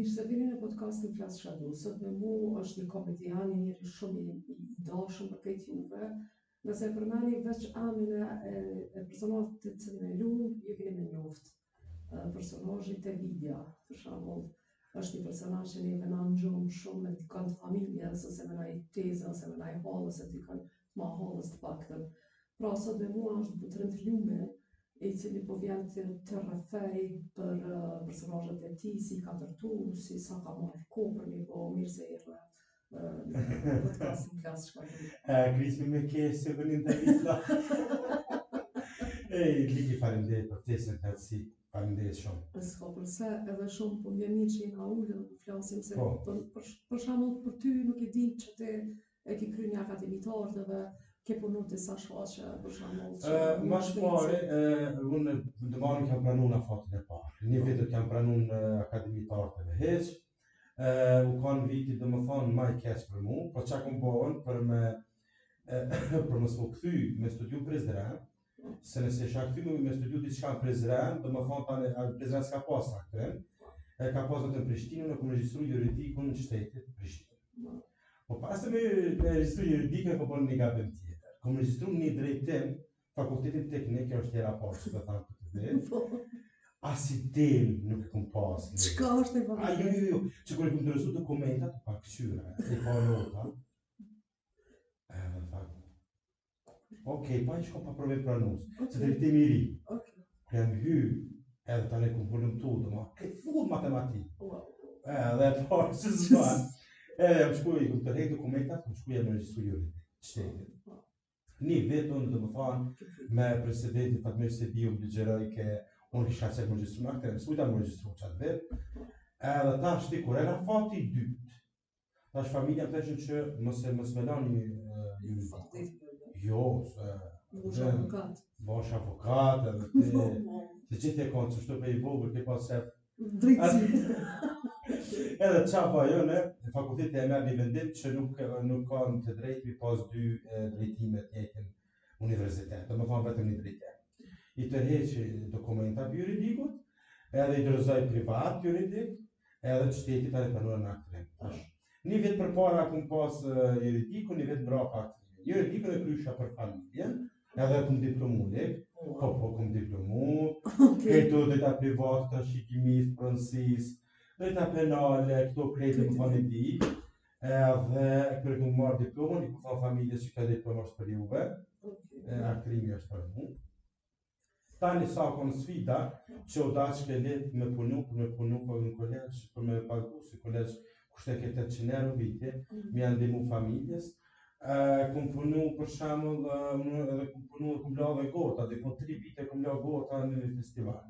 Mirë se vini në podcastin Flas Çka Du. Sot me mu është një komedian, një njeri shumë i, i dashur për krejt juve. Nëse e përmeni veç emrin e, e, e personazhit të cilin e lun, ju keni me njoft. Personazhi te Vidja, për shembull, është një personazh që neve na ngjon shumë me dikon të familjes, ose me naj teze, ose me naj hallë, ose dikon ma hallës të paktën. Pra sot me mua është Butrint Lumi, i cili po vjen të, të rrëfej për uh, personazhet e tij, si i ka ndërtu, si sa ka marrë kohë për mi bo, mirë se erdhe uh, në podcastin Flas Çka Du. E, krismi me kesh se për një intervista. Ej, Liki, faleminderit për ftesën të si, faleminderit shumë. S'ka përse, edhe shumë po vjen mirë që jena ulë dhe po flasim se Po. për, për, për shembull për ty nuk e din që ti e ke kryer një akademi të arteve, ke punu disa shfaqje, për shembull, që Ë, ma së pari, ë, unë domethënë kam pranu në afatin e parë. Një vit e kam pranu në Akademi të Arteve hiq. Ë, u kanë viti domethënë ma i keq për mu, po çka kom bo unë për me e, për mos m'u kthy me studiu Prizren, se nëse isha kthy me, me studiu diçka në Prizren, domethënë tani a, Prizren s'ka pas aktrim, e ka pas vetëm Prishtinën, unë kom regjistru juridikun në shtetit Prishtinë. Po pas me, me regjistru juridikën, po bën një gabim tjetër. Kom regjistru një drejtim, fakultetin teknik, kjo është hera parë që të thamë këtë vit. Po, As iden nuk e kom pas. çka është e A, jo, jo, jo, që kur i kom dorëzu dokumentat, pa këqyre, i pa nota. Edhe tha, Okej, pa i shko pa provim pranus, se drejtimi i ri. Okej. Kur jam hy, edhe tani kom hulumtu, do ma, këtë full matematik. Wow. Edhe e parë që s'ban. Edhe jam shku, i kom tërhek dokumentat, kom shku jam regjistru juridik, shtetit. Një vit unë, do më thonë, me presidentin Fatmir Sejdiu më ligjëroj ke unë kisha qef më regjistru në aktrim, s'mujta më regjistru qatë vit. Edhe tash ti kur era afati i dytë, Tash familja më thëshin që mos e mos me lanë një juridik. Jo, se Bosh avokat. Bosh avokat edhe ti. Po, po. Të gjithë e kanë që pe i vogël ke pas qef. Drejtësi. Edhe qa pa jo në fakulteti e merr një vendim që nuk nuk kanë të drejtë mi pas dy e, drejtime të njëjtin universitet, do më thonë vetëm një drejtim. I tërheqi dokumentat juridikut, edhe i dorëzoj privat juridik, edhe të shtetit tani pranuar në aktrim. Tash, një vit përpara kum pas eh, juridikun, një vit mbrapa aktrimin. Juridikun e krysha për familjen, edhe kum diplomu lek, po po kum diplomu, Okej. Këto drejta private, trashëgimisë, pronësisë, drejta penale, këto krejt më thonë i di. Edhe kur e kum marrë diplomën, i kum thonë familjes që kjo diplomë është për juve, Okej. e aktrimi është për mu. Tani sa kon sfida që u dash ke let me punu, për me punu për në kolegj, për me pagu si kolegj kushte ke 800 euro viti, me ja ndihmu familjes. E, kum punu për shembull, e, unë edhe kum punu dhe kum la dhe gota, diku 3 vite kum la gota në një festival.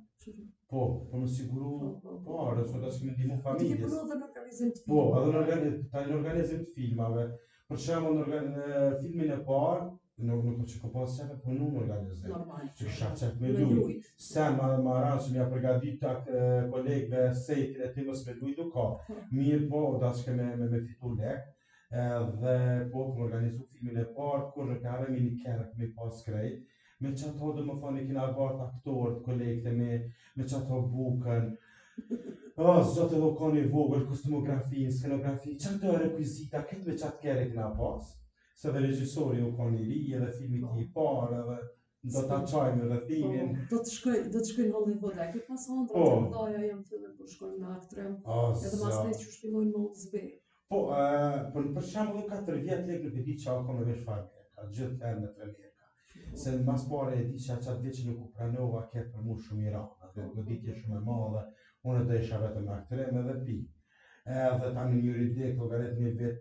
Po, për me siguru Po, po, po. pare, se dash me ndihmu Ti ke familjes. punu edhe në organizim të Po, filmave. edhe në organizim, tani në organizim të filmave. Për shembull, në, organ, në filmin e parë, nuk nuk që ko pas qef me punu në organizim. Normal. Që kisha qef me Me lujt. lujt. Se ma, ma ranë që m'ja përgatit tak e, kolegëve setin e ti mos me lujt nuk ka. Mirë po, u dashke me, me, me fitu lek. Edhe po, kom organizu filmin e parë, kur në ka harroj minikerë kemi pas krejt. Me qato do më thonë i kena bartë aktorët, kolegët e me, me qato bukën. Oh, zot edhe u kon i vogël, kostumografinë, skenografinë, qato rekuizita, këtë me qatë kere kena pas. Se dhe regjisori u kon i ri, edhe filmi i tij i parë, edhe do ta çajmë rrethimin. Po, do të shkoj, do të shkoj në Hollywood. A ke pas ëndrra Po. të mëdha jam fillim kur shkojmë në aktrim. Oh, Edhe mas zot. ne që fillojnë me u zbe. Po, ë, për, për shembull, unë 4 vjet lek nuk e di çka ka me vesh farmerka, gjithë herë me tremerka. Se mas pare e di që atë vit që nuk u pranova ke për mu shumë i rëndë, atë goditje shumë e madhe, unë do isha vetëm në aktrim edhe pi. Edhe tani në juridik, llogarit një vit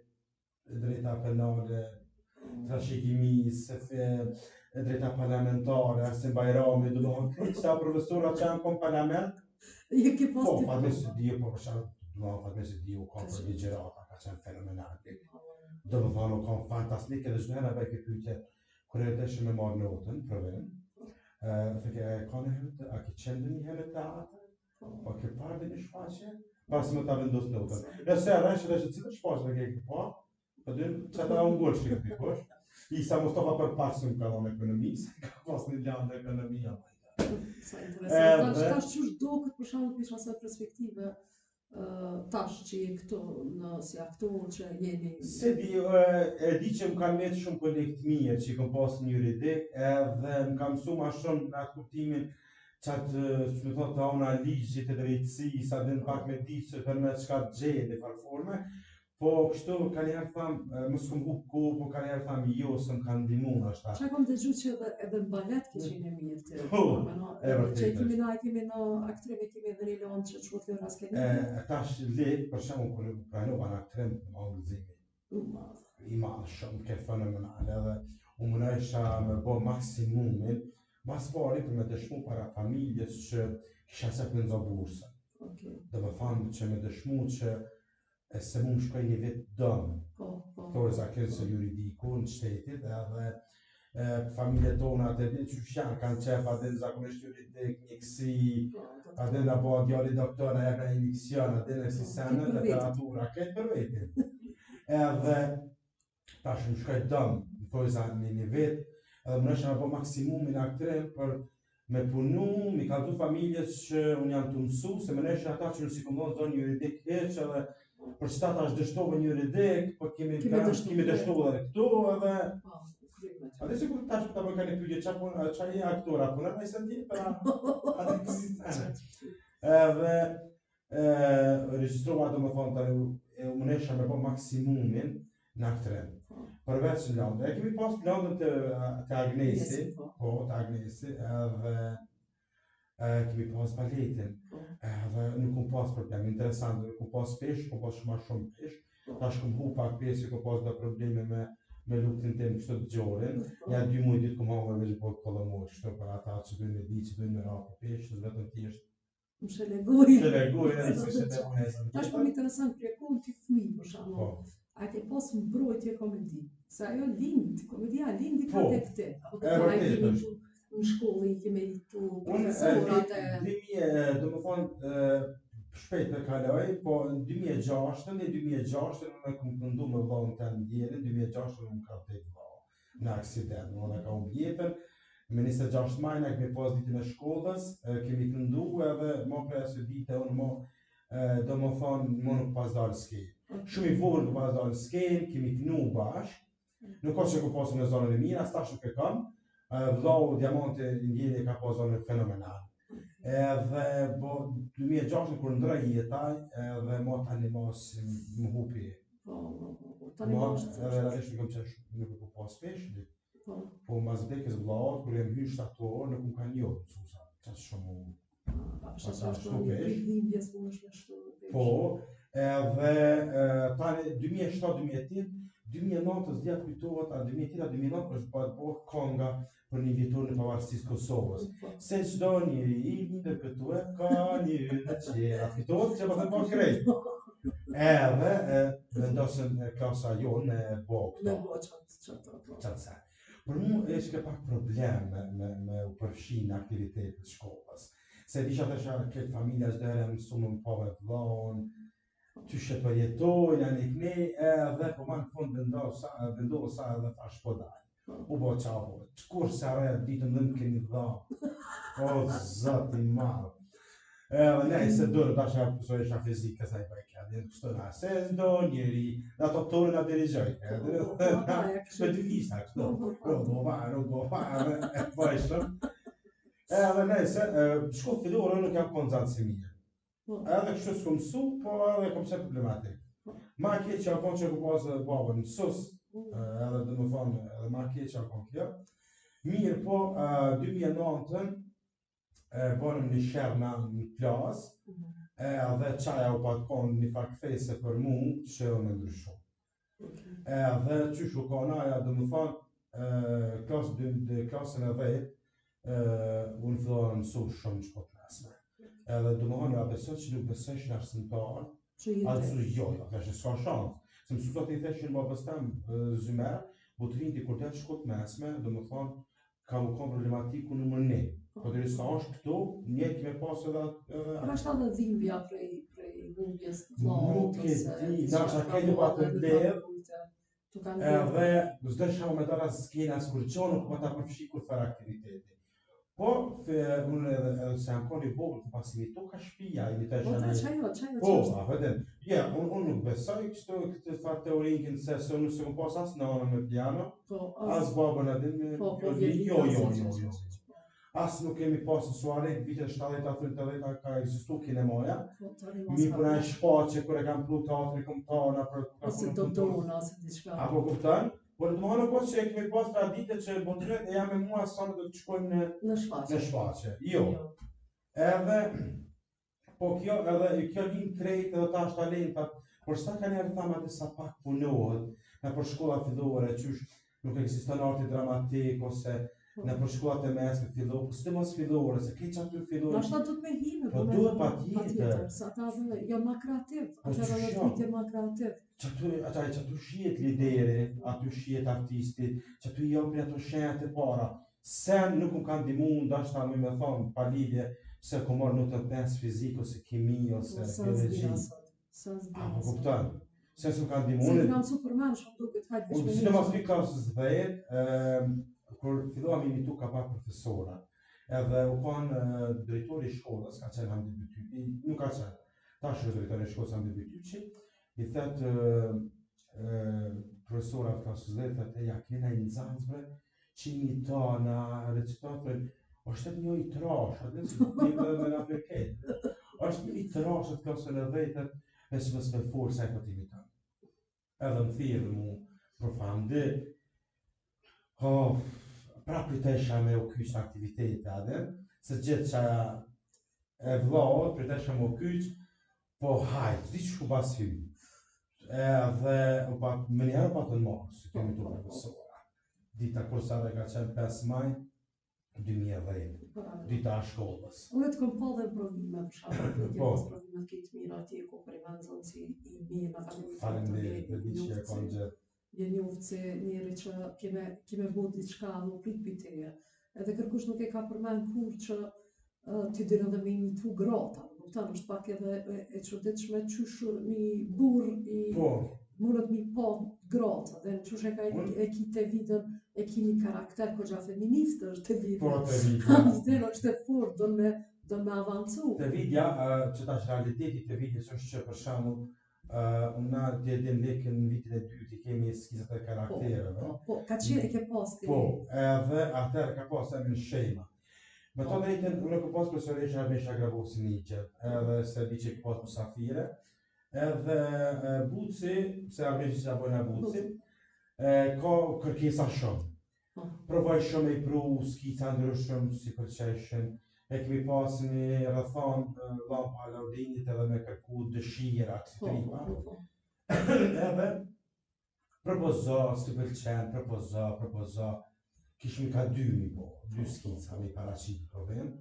drejta penale, trashëgimisë, fe, e drejta parlamentare, Arsim Bajrami, do të thonë krejt këta profesora që janë kon parlament, Je ke pas po, ti Fatmir Sejdiu, po për shembull, do të thonë Fatmir Sejdiu ka për ligjërata, ka qenë fenomenal. Do të thonë u kanë fantastik edhe çdo herë bëj këtë pyetje kur e deshëm me marrë notën, provim. Ë, thëke, e ka në herë të, a ke qenë ndonjëherë në teatr? Po ke parë ndonjë shfaqje? Pas më ta vendos notën. Nëse e rresh edhe cilën shfaqje ke ke pa? Po din çka ta ungol shi dikush. Isa Mustafa për pak s'më ka dhënë ekonomisë, ka pas një landë ekonomia. Sa interesant. Tash Edhe- tash qysh doket për shembull për asaj perspektive. Tash që je këtu në si aktor që jeni... S'e di, e di që më kanë metë shumë kolegë të mirë që i kom pas në juridik, edhe më kanë mësu ma shumë në atë kuptimin qatë, që me thonë, të ana ligjit të drejtësisë, a din pak me ditë që për me çka të gjenë në farë forme, Po, kështu, ka njëherë tham, mos kom hup kohë, po ka njëherë tham, jo, se më kanë ndihmu ndoshta. Çka kom dëgju që edhe, edhe në balet ke qenë e mirë ti. Po, e vërtetë. Që kemi na, kemi në aktrim, e kemi edhe një lëndë që quhet lëra skenike. E, tash le, për shembull, kur u pranova në aktrim, më gëzimi. I madh. I madh, shumë ke fenomenal, edhe u munojsha me bo maksimumin, mas pari për me dëshmu para familjes që kisha qef me nxon bursën. Okay. Do me thonë që me dëshmu që e se mu më shkoi një vit dëm. Po, po. Thojza se juridiku në shtetit edhe e, familjet tona atë din qysh janë, kanë qef atë din zakonisht juridik, mjekësi, po, po. atë din apo djali doktor, na jep një injeksion, atë din e si Po, sene, këtë për veti. literatura, këtë për veti. Edhe tash më shkoi dëm, më thojza një një vit, edhe më nësha me bo maksimumin aktrim për me punu, mi kallzu familjes që unë jam të mësu, se më nësha ata që unë si kom thonë zonë juridik hiq edhe për qëta tash dështove në juridik, po kemi, Kemi dështu kemi dështu edhe këtu, edhe Po, u kryme. A dhe sikur tash po ta bëj ka një pyetje, ç'a pun, ç'a je aktor, a punon ai sa tjetër, a a dhe kësi sene. Edhe e regjistrova domethënë tani e u munesha me bo maksimumin në aktrim. Po. Përveç në lëndë. E kemi pas lëndën të të Agnesi, Po, po të Agnesi, edhe e, kemi pas baletin. po. Edhe nuk kom pas problem, interesant, nuk kom pas peshë, kom pas shumë ma shumë peshë. Po. Tash kom hu pak peshë, kom pas do probleme me me luktin tim kështu të gjorin. Po. Ja dy muaj ditë kom hangër veç bot kollomuj, kështu për ata që duin me di, që duin me ra për peshë, vetëm thjesht Më shelegoj. të legojnë edhe si që të unë e Tash po më interesant kur e kom ti fëmijë për shembull. Po, A ke pas mbrojtje komedi? Se ajo lind, komedia lindi ka Po. tek ti. Apo E të ai vërtetë kemi është. tu në shkollë i kemi tu Unë e, profesorat e 2000, e, do më thonë, e, shpejt e kaloj, po në 2006, në 2006 unë e kom këndu me vllahun tem djelin, 2006 unë më ka vdek vllau në aksident, më thonë e ka humb jetën. Me 26 maj na kemi pas ditën e shkollës, e, kemi këndu edhe më prej asaj dite unë më e, do më thonë, më nuk pas dalë skenë. Shumë i vogël nuk pas dalë skenë, kemi kënu bashkë. Nuk ka që kom pasur në zonën e mirë, as tash nuk e kam. E, Vllau Diamanti i ndjeli e ka pas zonën fenomenal. Edhe bo 2006 kur ndroi jeta, edhe mo tani mo si më hupi. Po, po, po, po. Tani Mo më është. edhe realisht nuk kam qenë nuk e kom pas peshë, Po. po mas vdekjes vllaut kur jam hyrë shtator nuk më kanë njohur mësuesa. Qatë shumë u A Pa, është sa ashtu shtu një pesh. dhimbje s'mundesh me shtu pesh. Po, edhe e, tani 2007, 2008, 2009 s'di a të kujtohet, a 2008 a 2009 është bërë bo konga për një vjetor në pavarësisë Kosovës. Po. Se çdo njeri i lindur këtu e ka një yll në qiell. A të kujtohet që po them po krejt. Edhe e, vendosën e, klasa jonë me bo Me këto. bo qatë qatë po. Qatë se. Për mu e ishte pak problem me, me, me u përfshi në aktivitetet e shkollës. Se disha të isha këtë familja çdo herë mësu me më pa me vllaun, qysh e përjetojnë, janë i kne, edhe po ma në fund vendosa, vendosa edhe thash po dal. U bo qa bo, kur se arreja ditën dhe më keni dha. O, zot i madh. Edhe ne, se durë, tash e pësoj isha fizike, sa i bëj kja, dhe kështu na, se s'do njeri, dhe ato torën na dirigjoj, edhe Po, po, po, ja, kështu. me dy gishta, kështu. Po, po, po. Rugova, rugova, edhe e bajshëm. Edhe nejse, e, shkollë fillore nuk jam konë nxënës i mirë. Po. Edhe kështu s'kom mësu, po edhe kom qenë problematik. Ma keq që a konë që kom pas edhe babën mësus, Po. e, edhe do më thonë, edhe ma keq që a konë kjo. Mirë, po, e, 2009-ën, e, bonëm një sherr në në klasë, Mhm. edhe qaja u pat konë një farë kthese për mu që unë ndryshu. Okej. Edhe qysh u kanë aja, do më thonë, e, klasë dy, dy, klasën e 10, e, unë fillova me mësu shumë në shkollë të mesme. Edhe do më thonë, ja besoj që nuk besojshin arsimtar, Që je atë te. su jo, jo, theshin s'ka shans. Se mësuesat i theshin babës tem, e, Zymer, Butrinti kur del shkollë të mesme, do më thonë, ka më konë problematiku numër 1. Po derisa është këtu, një kemi pas edhe edhe Pra është edhe dhimbja prej prej humbjes të vllaut Nuk e ose di, diçka ndoshta ka krejt u pa ndodhur të edhe mbledh. ka kujtë, Tu kanë mbledh. Edhe s'do isha me dara skena as kur gjo, nuk po ta përfshi kur fare aktiviteti. Po, fe, unë edhe, edhe se jam kon i vogël, ku pas imitu ka shpia, imitojsha Po, qajo, qajo, Po, a vetëm. Ja, unë un nuk besoj kështu këtë farë teorinë se se unë s'e kom pas as nanën me piano, po, as babën atë me po, po, violin, jo, jo, jo, jo. As nuk kemi pas në Suharekë, vitet 70-ta, 80-ta ka ekzistu kinemaja. Po, tani mos Mi puna e shfaqje kur e kanë pru teatrin kombëtar na për ose Dodona ose diçka. Apo kupton? Por të më po që e kemi pas traditë që botëret e jam me mua sa do të shkojmë në në shfaqje. Në shfaqje. Jo. jo. Edhe po kjo edhe kjo lind krejt edhe tash talentat, por sa ka njerë thamë atë sa pak punohet nëpër shkolla fillore, qysh nuk ekziston arti dramatik ose po. nëpër shkollat e mesme fillore, po sidomos fillore, se krejt qaty fillore. Ndoshta duhet me hi me po duhet patjetër. Se ata edhe janë ma kreativ, po ata edhe janë ma kreativ. Qaty, ata, qaty shihet lideri, aty shihet artisti, qaty i japin ato shenjat e para. Se nuk më kanë ndihmu, ndoshta më me thonë, pa lidhje, se kom marrë notën 5 fizik ose kimi ose po, biologji. A po kupton? Se s'më kanë ndihmu. Se kanë mësu përmend shumë duket hajtë veç me Sidomos pi klasës 10, kur fillova me imitu ka pak profesora. Edhe u kanë drejtori i shkollës, ka qenë Hamdi Bytyqi, nuk ka qenë. Tash është drejtori i shkollës Hamdi Bytyqi, i thet profesora të klasës 10, thet, e ja kena një nxënës bre, që imiton, na reciton, thot, është një i trash, atë si ti më me na përket. Është një i trash atë klasën e 10, veç mos me fol sa po të imiton. Edhe më thirrë mu, prof Hamdi, oh, pra pritesha me u kyç në aktivitete, adhe, se gjithë që e vllaut, pritesha me u kyç, po hajt, di që shku bas hy. Edhe, u pa, më njëherë u pa të marrë, si kemi të profesora. Dita kur sa dhe ka qenë 5 maj, 2010, dita e shkollës. Unë të kom pa dhe në provime, për shembull, ti ke pas provime të mira atje, ku për i mendon si i mirë në akademi. Faleminderit, e di që e kam gjithë. Je njoft si njeri që ke me, ke me bo diçka dhe u prit pi teje. Edhe kërkush nuk e ka përmend kur që uh, ti din edhe me imitu grata. Më kupton, është pak edhe e, e çuditshme qysh një burr i po. mundet mi pa gratë, dhe në qysh e ka e, e ki te vidën, e ki një karakter kogja feminist është te vidën. Po, te vidja. Dhe është e fort, do me, do me avancu. Te vidja, uh, që tash realiteti te vidjes është që për shembull, Uh, unë ti e din lekën në vitin e dytë i kemi skizat e karaktereve. Po, po, po, ka qenë e ke pas ti. Po, edhe atëherë ka pas emrin Shema. Me të drejtën, unë kam pas profesoresha Armesha Grabovci në Iqet, edhe se di që ke pas musafire, edhe e, Buci, se Armeshi që bojna Buci, e, ka kërkesa shumë. Po. Provoj shumë i pru skica ndryshëm, si pëlqejshin. E kemi pas një rrethon lampa Aladdinit edhe me kërku dëshira, kësi po, tripa. Po, po. edhe propozo, si pëlqen, propozo, propozo. Kishim ka dy mi bo, dy skica mi paraqit në provim.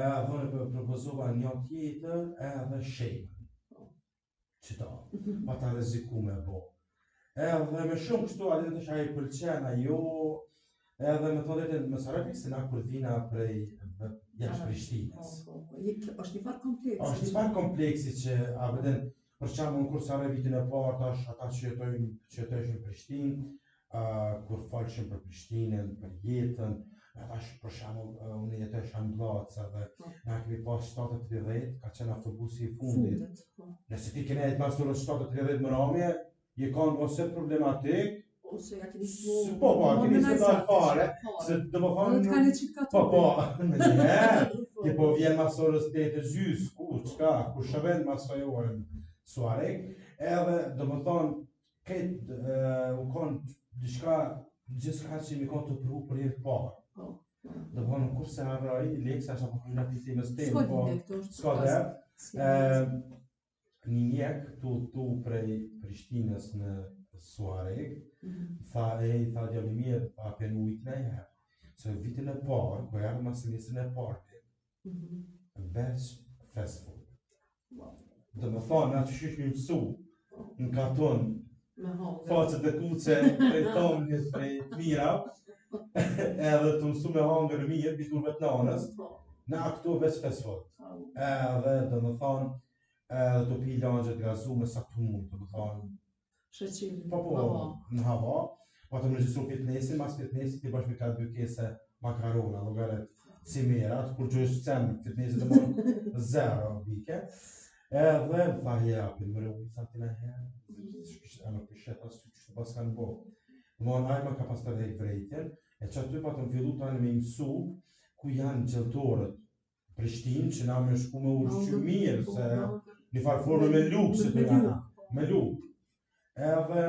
Edhe unë propozova një tjetër edhe shemën. Qëta, pa ta rreziku me bo. Edhe me shumë kështu, a din tash a i pëlqen, a jo, edhe me thonë drejtën, më sa se na kur vina prej jashtë Prishtinës. Po, po, po. Është një farë kompleksi. Është një farë kompleksi që, a vëden, për shembull, unë kur sa vitin e parë, tash ata që jetojnë, që jetojnë në Prishtinë, uh, kur folshim për Prishtinën, për jetën, na tash për shembull uh, unë jetojsha në Bllacë dhe po. na kemi pas 7:30, ka qenë autobusi i fundit. Fundit, po. Nëse ti kene mas orës 7:30 mramje, je kanë ose problematik, ose ja keni su po po, keni se dal fare, se do të thonë të kanë çik katë. Po po, me një ti po vjen mas orës 8 e gjys, ku çka, ku shëven mas asaj ore Suharekë, edhe do të thonë Krejt u kon diçka gjithçka që mi kon të pru për herë të parë. Po. Do të thonë kur se harroj, leksa sa po na fiti me stem, po. S'ka dhe. Ë një mjek tu tu prej Prishtinës në Suharekë, mm -hmm. tha e i tha djali mirë, tha pen ujt në herë. Se vitin e parë, ku erdhëm mas semestrin e parë, mm -hmm. veç fast food. Do më thonë, na që shishmi mësu, në katun, faqet e kuqe, prej tomlit, prej mira, edhe të mësu me hangër mirë, bitur vetë nanës, po. na këtu veç fast food. Edhe, do më thonë, edhe të pi langjet gazume sa të mund, do më thonë, Sheqerin. Po, po, në hava. Po të më regjistru fitnessin, mas fitnessit ti bash me ka dy kese makarona, llogaret. Si merat, kur që është cen, fitnessi të mund zero, bike. Edhe më tha, ja, për më rëu, tha ti në herë, shpisht, a nuk pishet, as që të pas kanë bo. Më thonë, ai më ka pas tërhek vrejtjen, e që aty pa të më fillu tani me mësu, ku janë gjelltorët Prishtinë, që na me shku me ushqy mirë, se një farë forme me luks, me lu, me lu. Edhe,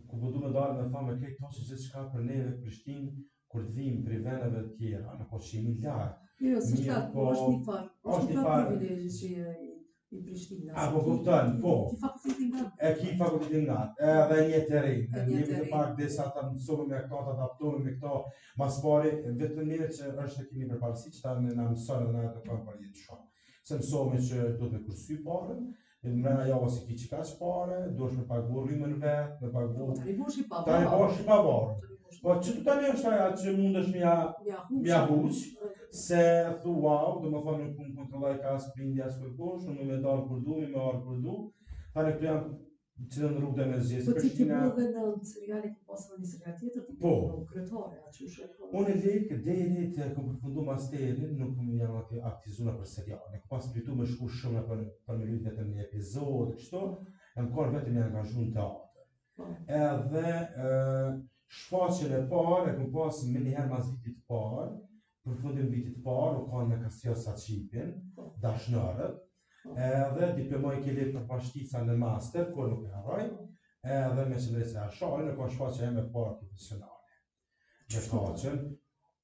ku po du me dalë me thanë me krejt to që gjithçka për neve Prishtinë, kur të vim prej veneve të tjera, në po që jemi larg. Jo, jo, s'është larg, po është një farë, është një farë privilegji që je i Prishtinës. A po kupton, po. Ki fakultetin ngat. E ki fakultetin ngat. Edhe një terren, një të pak disa ta mësohemi me këto, ta adaptohemi me këto. Mas pari, vetëm neve që është e kemi përparësi që ta na mëson edhe na edukon për jetë shumë. Se mësohemi që duhet me kursy parën, Në mrena javës i ki qikaq pare, duhesh me pagu rrymën vet, me pagu... Po, tani bosh i pavarur. Tani bosh i pavarur. Po, që tu tani është aja që mundesh me ja, me ja huq, se thu wow, do më thonë nuk më kontrolloj ka as prindi as kërkush, unë me dalë kur du, me ardhë kur du, tani këtu janë cilën rrugë dhe me zgjedh. Po ti ke bërë dhe në seriale, ke pasur një serial tjetër, ti po. ke kryetare, atë që po. Unë lek deri të kom përfundu masterin, nuk më jam aty aktivizu për serial. Nuk pas pritu me shku shumë për për me lujt vetëm një epizod, kështu, jam kanë vetëm i angazhu në teatr. Po. Edhe ë shfaqjen e parë e kom pas menjëherë mas vitit të parë, përfundim vitit të parë, u kanë me Kastriot Saçipin, po. Dashnorët, po. edhe diplomoj kele për pashtica në master, kur nuk e harroj, edhe me Qëndresë Jasharin, u kanë shfaqja e me parë profesionale. Me kaqen,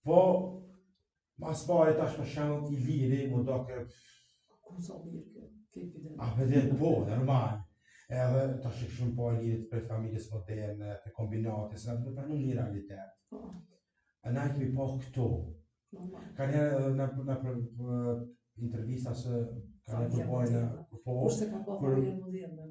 po, mas pari tash për shembull Iliri, mu do ke... Ku sa mirë ke, ke piden. A piden, po, normal. Edhe tash e kishim pa Ilirit prej familjes moderne, të kombinatit, se na duhet pranu një realitet. Po. E na e kemi pa këto. Ka njerë edhe në, në për, për intervista se ka një kur bojna, po, kur,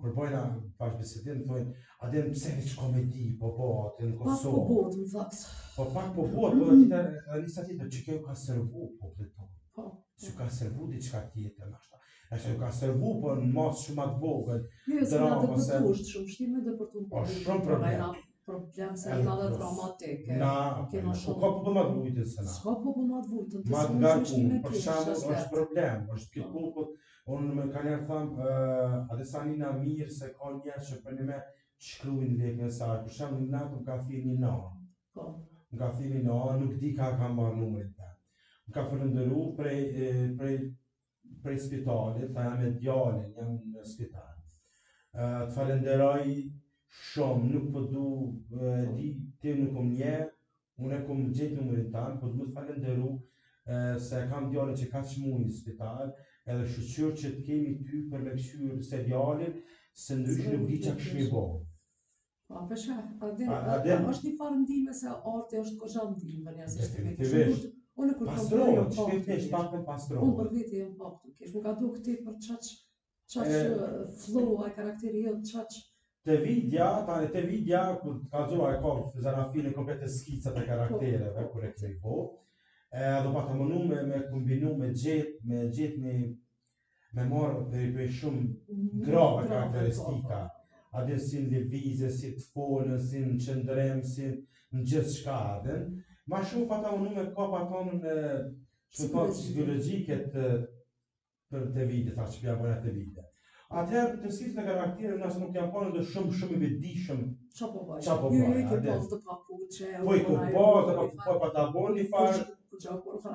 kur bojna bashkëbisedim, thojnë, a din pse veç komedi, po po, aty në Kosovë. Pak po bohet, në fakt. Po pak po bohet, po edhe tjetër, edhe nisa tjetër, që kjo ka servu popullit tonë. Po. S'u ka servu diçka tjetër, nashta. Nashta ju ka servu, po në masë shumë atë vogël. Jo, se na depërtu shumë shtime depërtu. Po, shumë problem. Problem se na dhe traumatik. Na, kena shumë. Po ka popull ma të vujtën se na. S'ka popull ma të vujtën, të së mund shtime Për shembull, është problem, është këtë po. popull. Unë me ka njerë tham, uh, a dhe sa nina mirë se ka njerë që për një me shkruajnë lek mesazh. Për shembull, një natë më ka thirrë një nanë. Po. Më ka thirrë një nanë, nuk di ka ka marrë numrin tem. Më ka falënderu prej, prej prej spitalit, tha jam me djalin, jam në spital. Të falenderoj shumë, nuk po du, e di, ti nuk më njeh, unë e kom gjetë numrin tan, po du me të falenderu se e kam djalin që kaq muj në spital, edhe shyqyr që të kemi ty për me kqyrë serialin, se ndryshe nuk di çka kishmi bo. Po, a pesha, a din, a, a, është një farë ndihme se arti është goxha ndihmë për njerëz që Definitivisht. Unë kur kam bërë jam pa. Pastrohet, pak të pastrohet. Unë për vete jam pa këtu kesh. Më ka duk ti për çaq çaq flow ai karakteri jot çaq Te vidja, tani te vidja, kur të kallzova e ka zanafillën komplete skicat e karaktereve, po, kur e kemi bo, edhe pa të mënu me, me kombinu, me gjet, me gjet një me marrë prej, prej shumë mm, grave karakteristika, a din si në lëvizje, si të folën, si në qëndrim, si në gjithçka, a din. Ma shumë pa ta mënu me kap ato në që të psikologjike të për të vide, ta që pja bëjna të vide. Atëherë, të skicën e karakterit, nëse nuk jam konë dhe shumë shumë i vetëdijshëm. Qa po bëj? Qa po bëj? Jo, jo, i ke pas të papuqe. Po i ke pas të papuqe, po pa ta bo një farë.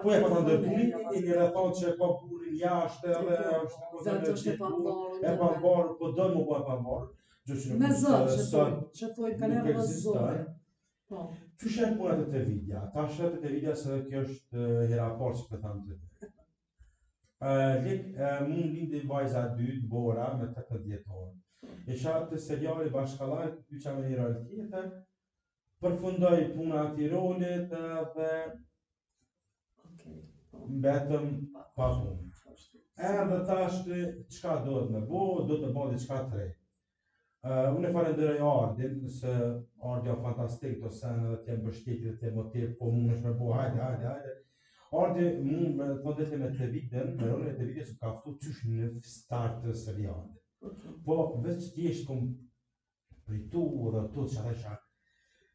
Po e pa ta ndërtu një një një rrethanë që e ka burrin jashtë edhe është Vetë është e pavarur. E pavarur, po do mu bo e pavarur. Gjë që nuk Me zë, që thojnë, që thojnë, kanë edhe zë. Po. Qysh janë puna te te vidja? Tash edhe te vidja se kjo është hera e parë që po tham të ty. Lik, mu më lindi vajza e dytë, Bora, me 18 dhjetor. Isha te seriali Bashkallaj, kyça me një rol tjetër, përfundoi puna atij rolit dhe okay. mbetëm pa punë. Edhe tash çka duhet me bo, duhet me bo diçka të re. Uh, unë e falenderoj Ardin, se Ardi o fantastik, do sen edhe të mbështeti dhe të motiv, po mund është me bo, hajde, hajde, hajde. Ardi, mu me thonë drejtë me të vidën, me rolin e të vidës, ka ftu qysh në start të serialit. Okay. Po, veç thjesht kom pritu dhe tu që atë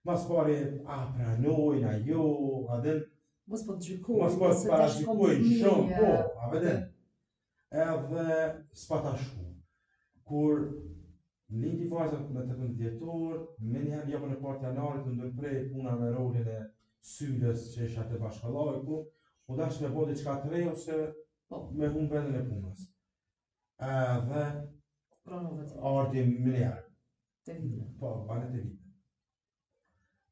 Mas pari, a pranojnë, a jo, a din. Mos po të gjykojnë, Mos po të paragjykojnë shumë, po, a veten. Edhe s'pata shku. Kur lindi vajza me 18 dhjetor, menjëherë javën e parë të janarit u ndërpre puna me rolin e Sylës që isha te Bashkallajku, u dash me bo diçka të re ose po. me humb vendin e punës. Edhe arti menjëherë. Te vite. Po, bane te vite.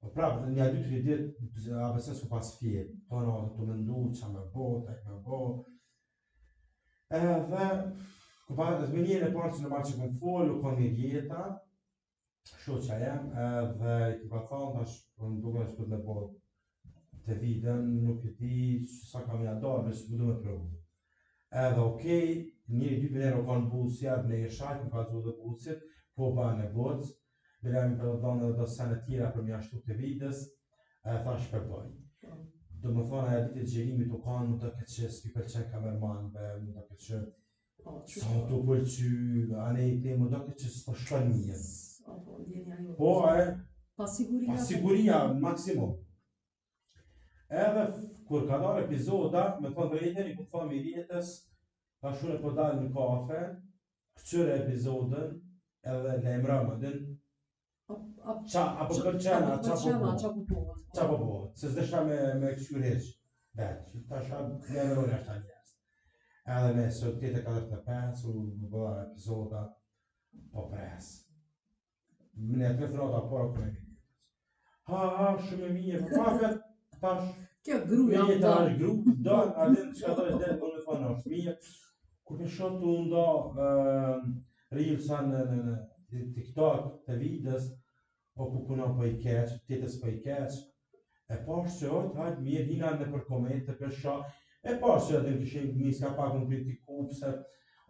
Po prapë, një dy, tri ditë, a beson s'kom pas fjet, po në të mendu, ça me bo, tek me bo. Edhe, ku pa, edhe me njërin e parë që normal që kom folë, u kon Mirjeta, shoqja jem, edhe i kom ka thonë, tash, po më duket që me bo te vidën, nuk e di sa kam ja dalë, veç po du me provu. Edhe okej, njëri dy përherë u kanë bucë, ja, në e shajt, më ka zu dhe bucit, po bane bucë, Bile më për dhënë edhe do sene tjera për m'ja shtu të vidës, e thash pe bëj. Po. Do më thonë, ajo ditë e xhirimit u kanë, më doket që s'pi pëlqen kamermanëve, më doket që po, s'o tu pëlqy, anej te më doket që s'po shkon mirë. Po, po, e, pasiguria, pasiguria maksimum. Edhe kur ka dalë epizoda, me thonë drejtën, i kom thonë Mirjetës, tash unë po dal në kafe, këqyre epizodën, edhe lajmërom, a din, Ça, a po pëlqen, a ça po bëhet? Ça po bëhet? Ça po bëhet? Se s'desha me, me këqyr hiç. Vetë, tash lajmërojnë ashta njerëz. Edhe me sot 8.45, u bë epizoda, po pres. Më në telefonata para ku me mirë. Ha, ha, shumë e mirë, po pa vetë, tash... Kjo gruja, më do. Është gru, do, a din çka do të del, unë thonë është mirë. Kur po shoh tu nda uh, reelsa në, në, në TikTok të videos, o ku kuna po i keq, tjetës po i keq, e pash që ojt, hajt mirë, hina nëpër komente, për sha, e pash që edhe kishin nis ka pak më kritiku, pse,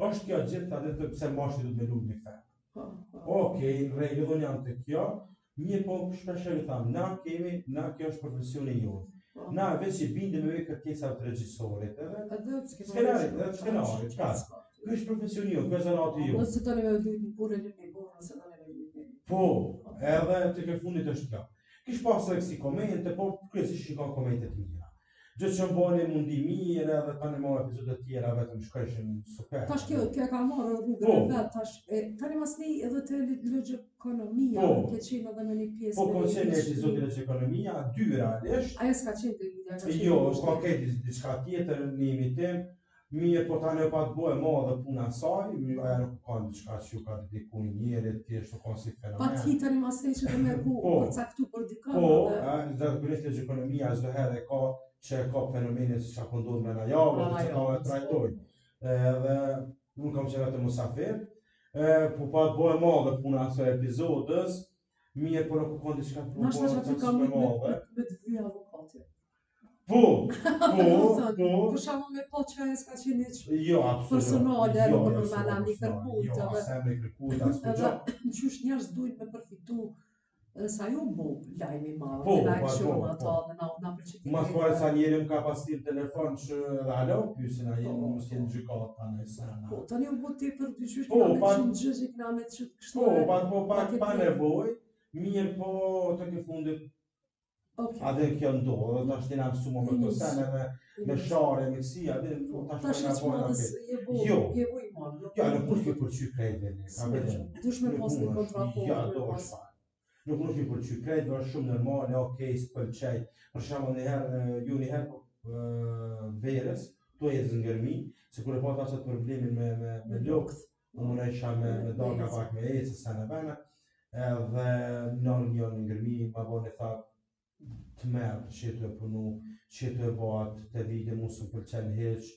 është kjo gjithë atë të pse mashkulli duhet me lujt një femër. Po, po. Okej, në rregull, unë jam te kjo, mirë po shpesh e tham, na kemi, na kjo është profesioni jonë. Po. Na veç i bindemi kërkesave të regjisorit, edhe edhe skenarit, edhe skenarit, ka. Ky është profesioni jonë, ky është zanati jonë. Nëse doni me lujt një burrë, lujt një burrë, nëse doni me lujt një. Po, edhe tek e fundit është kjo. Kish pas edhe kësi komente, po kryesisht ishin kanë komente të mira. Gjë që më bani mu ndi mirë edhe tani ma epizode tjera vetëm shkojshin super. Tash kjo, kjo ka marrë rrugën po. e vet, tash e, tani masnej edhe te Logjekonomia, po. ke qenë edhe me një pjesë. Po, kom qenë në epizodin e Logjekonomia, dy realisht. Ajo s'ka qenë te video, ka qenë. Jo, ka qenë diçka tjetër, një imitim, Mirë, po tani u pat bo e madhe puna e saj, ajo nuk ka diçka që ju ka dediku një njeri, thjesht u kanë si fenomen. Pa ti tani masnej që dhe me ku po, përcaktu për dikën. Po, dhe... zakonisht Logjekonomia çdo herë e ka që e ka fenomenin se çka po ndodh me na javë, që ka e trajtojnë. Edhe unë kam qenë vetëm musafir, e, po pat bo e madhe puna e asaj epizodës, mirë, po nuk u kanë diçka për të bërë të madhe. Me, me të vy avokati. Po, po, po. Për shembull me po që ajo s'ka qenë hiç jo, absolut. personale, jo, nuk jo, përmend emrin kërkujt. Jo, as emri kërkujt, as kurgjë. Qysh njerëz dujnë me përfitu sa ju bu lajmi i madh, po, dhe na po, kështu po, ato po. dhe na na pëlqen. Mas pari sa njeri më ka pas thirr telefon që edhe alo, pyesin a jeni mos jeni në gjykatë tani sa na. Po, tani u bu tepër dyqysh po, kena me qenë gjë kena me qenë kështu. Po, pa po pa pa nevojë, mirë po tek e fundit Okay. A dhe kjo ndodhë, dhe tash jena mësu më me këto sene, me, me share, me kësi, a dhe po, tash po na bojnë atë. Jo, je bo i marrë. Jo, nuk mund të pëlqy krejtve, a dhe. Dush me pas një kontraport. Jo, do është fare. Nuk mund të pëlqy krejtve, është shumë normale, okej, s'pëlqej. Për shembull një herë, ju një herë, po, verës, tu ecë në Gërmi, se kur e pata atë problemin me, me, me lukth, unë munojsha me, me dalë nga pak me ecë, se në vene, edhe në një në Gërmi, ma boni tha, të merë që tu e punu, që tu e bo atë të vide, mu s'më pëlqen hiç,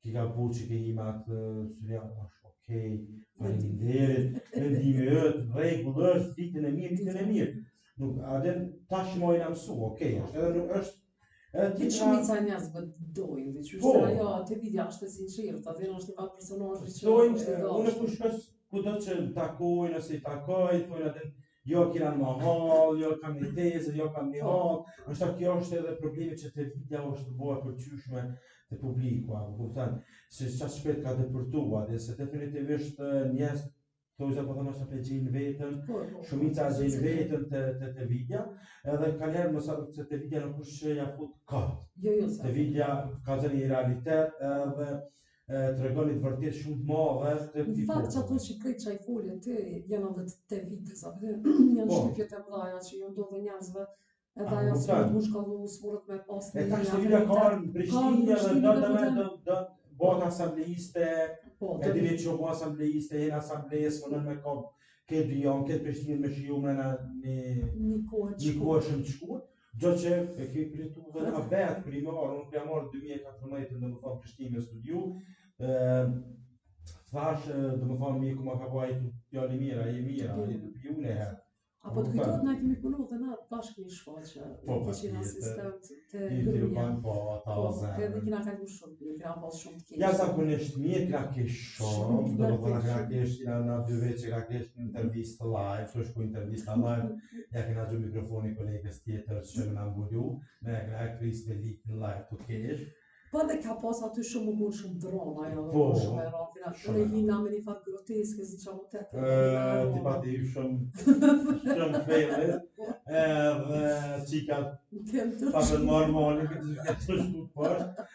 ki gabu që ke hi me atë, së është okej, faleminderit, mendimi yt, në rregull është, ditën e mirë, ditën e mirë. Nuk, a din, tash më jena mësu, okej, është, edhe nuk është, edhe Ti tjetra, shumica e njerëzve dojnë, dhe që Po. është ajo te video është e sinqertë, atë është një farë personazhi që Thojnë, është i dashur. unë ku shkoj kudo që më takojnë ose i takoj, thojnë atë jo kena në mahall, jo kam një tezë, jo kam një Po. hall. Është kjo është edhe problemi që te video është bo e pëlqyeshme te publiku, a kupton? Se sa shpejt ka depërtuar, dhe se definitivisht njerëz. Thoja po thonë është pe gjejnë veten, Po, po, po. shumica e gjejnë veten te te te vidja, edhe kanjëherë mos harro se te vidja nuk është që ja fut kot. Jo, jo, sa. Te vidja ka zënë një realitet edhe e, tregon një të vërtetë shumë të madhe të Në këtij fakt, që ato populli. që krejt që i folje ti, janë edhe te vitës, apo janë Po. shtypjet e mëdha që ju ndodhin njerëzve, edhe A, ajo po s'mundet kupton. mu shkallu, s'mundet me pas E një tash te vidja ka ardhur në Prishtinë edhe Prishtinë do dhe të me vetëm- do do bëhet asambleiste, Po, e dini që u bë asambleiste, jena asamblesë, më me kap këtë dy janë, këtë Prishtinën me shiju me në një një kohë të një shkurtër. kohë shumë të shkurt, gjë që e ke përjetu dhe na vetë kur i marrë, unë kur marrë 2014, do më thonë Prishtinë me studiu, ë thash, do më thonë mjeku ma ka po ai tu djalë i mirë, ai i mirë, ai tu piju në herë. Apo të kujtohet na kemi punu dhe na bashkë një shfaqje, Po, ke qenë patjetër. asistent te I ti u Gruja. kanë po ata Po, zemër. edhe kina kalu shumë, mirë, kina pas shumë të keq. Ja zakonisht mirë kena kesh shumë, Shumë do më thonë kena kena kesh. kesh na na dy vetë që kena kesh në intervistë live, të shku intervista live, ja kena gju mikrofoni kolegës tjetër që më na mbulu, ne ja kena kris me lik në live të kesh. Po dhe ka pas aty shumë u kon shumë drama, ajo, Po, shumë e rëndë, kina shumë unë e rëndë. hina me një farë groteske, si që më tepër. Ë, ti pati hy shumë shumë fellit, edhe çika patën marrë malin, këtë që këtë shku poshtë.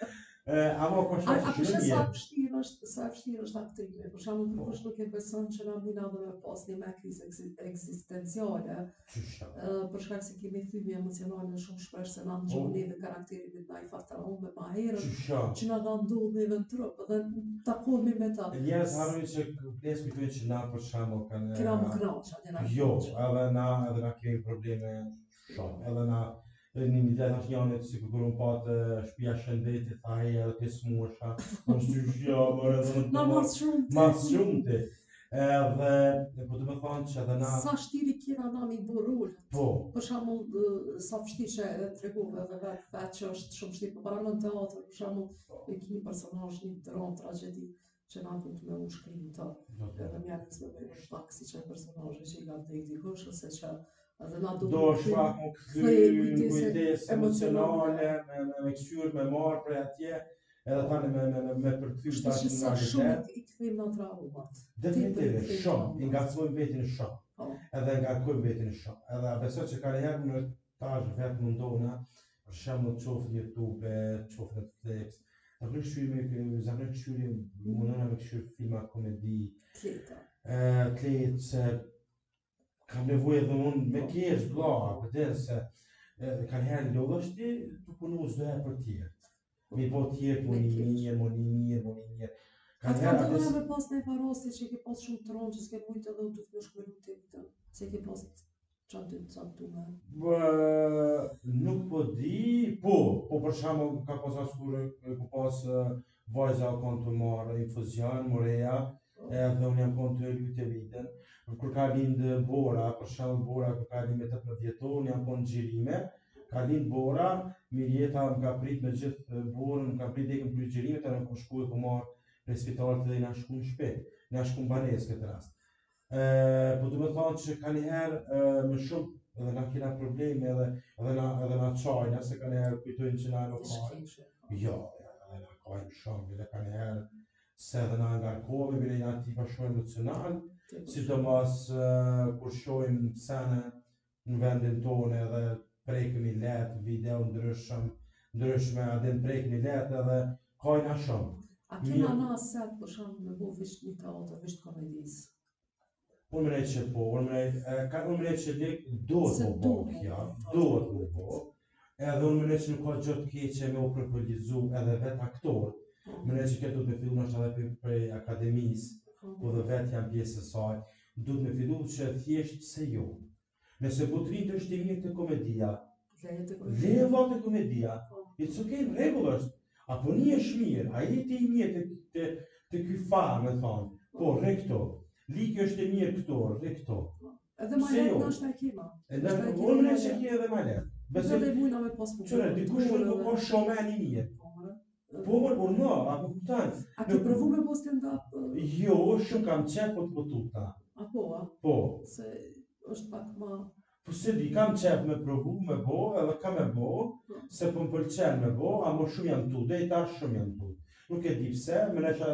Ë, ama ko A, shfaqje a shumë kishe e sa mirë. vështirë është, sa e vështirë është aktrimi. Për shembull, Po. kërkush nuk e beson që na mujna edhe me pas një me krizë ekzi- ekzistenciale, Qysh ta? ë, për shkak se kemi thymje emocionale shumë shpesh se na Po. ngjon neve karakteri me na i far traume ma herët, Qysh ta? që na na ndodh neve në trup dhe takohemi me ta. Njerëz harrojnë që ples kujtojnë që na për shembull kanë Kena më kënaq, atë na Jo, edhe na edhe na kemi probleme shumë. Edhe na edhe një një ditë tash njanit si kur unë pat shtëpia shëndetit, tha hej edhe ti smuesha, unë qysh jo, more edhe unë Na marr shumë. Ma shumë ti. Edhe po do të thonë që edhe na Sa shtiri kena na mi bo rolet. po, Për shembull, ë, sa vështirë që e tregove edhe vetë vetë që është shumë vështirë, po para në teatr, për shembull, e ki një personazh, një dram, tragjedi që na duhet me u shkrim të. do të Edhe mja nisë me me pak si që personazhe që i ka vdek dikush ose që edhe na duhet do me kthy- shfaq mu kthy kthej në kujtesë kujtesë emocionale, me me me kqyr, me marr prej atje, edhe tani me me me, me përkthy Kështu tash që në sa shumë realitet. i- i kthejmë në traumat. Definitivisht, Tepër i shumë, kthejmë i ngacmojmë vetin shumë. Po. Edhe ngarkojmë vetin shumë. Edhe besoj që ka herë në tash vetë mundona, për shembull qoftë në YouTube, qoftë Netflix. Zakonisht kqyrim, zakonisht kqyrim, mundona me kqyr filma komedi, Tleta. e, të lehtë se kam nevojë edhe unë me kesh vlla, apo din se e, ka herë lodhesh ti të punu çdo herë për tjerë. Mi po tjerë, mu Me një kesh. mirë, mu një mirë, mu një mirë. Ka A të ka herë ndodhur atë me pas në rasti që i ke pas shumë tronë që s'ke mujtë edhe u duhet me shku me lutë ditën, se i ke pas qa dy të caktume. Bë, nuk po di, po, po për shembull ka pas rast kur e ku pas e, vajza u kon të marrë infuzion, moreja, edhe unë jam kon të lytë vitën. Kur ka lind Bora, për shembull Bora kur ka lind me 18 dhjetor, unë jam kon në xhirime, ka lind Bora, Mirjeta më ka prit me gjithë Borën, më ka prit deri në krye xhirimet, edhe më kom shku e ku marr prej spitalit dhe na shku në shtëpi, na shku në banesë këtë rast. Ë, po du me thonë që ka njëherë e, më shumë edhe na kena probleme edhe edhe na edhe na çajna se ka njëherë kujtojnë që na nuk Ish ka. kishe. Jo, edhe na kajmë shumë, bile ka njëherë se edhe na ngarkohemi, bile jena tipa shumë emocional, Tepër. sidomos eh, kur shohim sene në vendin tonë edhe prekemi lehtë, video ndryshëm, ndryshme, a din prekemi lehtë edhe kajna shumë. A kena Mirë. na set për shembull me bo veç një teatr, veç të komedisë? Unë mendoj që po, unë mendoj, e, ka unë mendoj që lek duhet Se mu bo duhet kjo, mu bo, duhet mu bo. Edhe unë mendoj që nuk ka gjë të keqe me u përpolizu edhe vetë aktor. Po, Mendoj që kjo duhet me fillu ndoshta edhe prej, prej akademisë, po. ku dhe vetë janë pjesë e saj. Duhet me fillu që thjesht pse jo. Nëse Butrinti është i mirë te komedia, Leje të leje vlla te komedia. Po. It's okay, në rregull është. Apo një është mirë, a je ti i mirë te te te ky far, me thonë. Po, rri këto. Liki është i mirë këto, rri këto. Edhe ma Pse lehtë jo? ndoshta e kema. E në unë mendoj që ke edhe më lehtë. Besoj Besoj dhe mujna me pas publik. çore dikush nuk ka showman i mirë. Po, more. Po më urdhno, apo kupton? A ke provu me bo stand-up? ë, Jo, shumë kam qef, po të po tuta. Apo, a? Po, Se është pak ma... po se di, kam qef me provu, me bo, edhe kam me bo, se po më pëlqen me bo, ama shumë jam tut, deri tash shumë jam tut. Nuk e di pse, më nesha,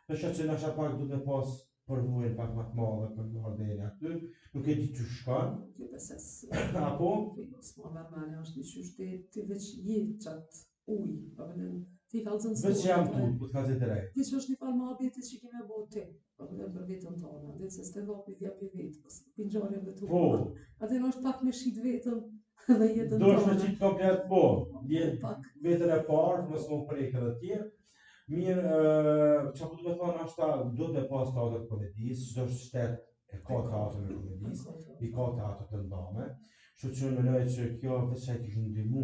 nesha që nesha pak duhet me pas përvojën pak më të madhe për me ardhë deri aty, nuk e di qysh shkon. Jo, pse Apo? Jo, s'ma merr mendja, është një qysh ti, ti veç je qatë ujë, po vetëm ti kallzon Veç jam tu, po të kallzoj direkt. Ti që është një farë muhabeti që kemi bo ti, po vetëm për vetën tonë, dhe se stand-upi vjen për vetë, po për ngjarjeve tua. Po. Atë është pak me shit vetën dhe jetën tonë. Do të qitë komplet, po, je vetën e parë, mos më prek edhe tjerë. Mirë, që po du me thonë, është ta, do të me pas teatër të komedisë, çdo shtet e ka teatrin e komedisë, i ka teatër të ndame, kështu që unë mendoj që kjo veç sa i kish ndihmu.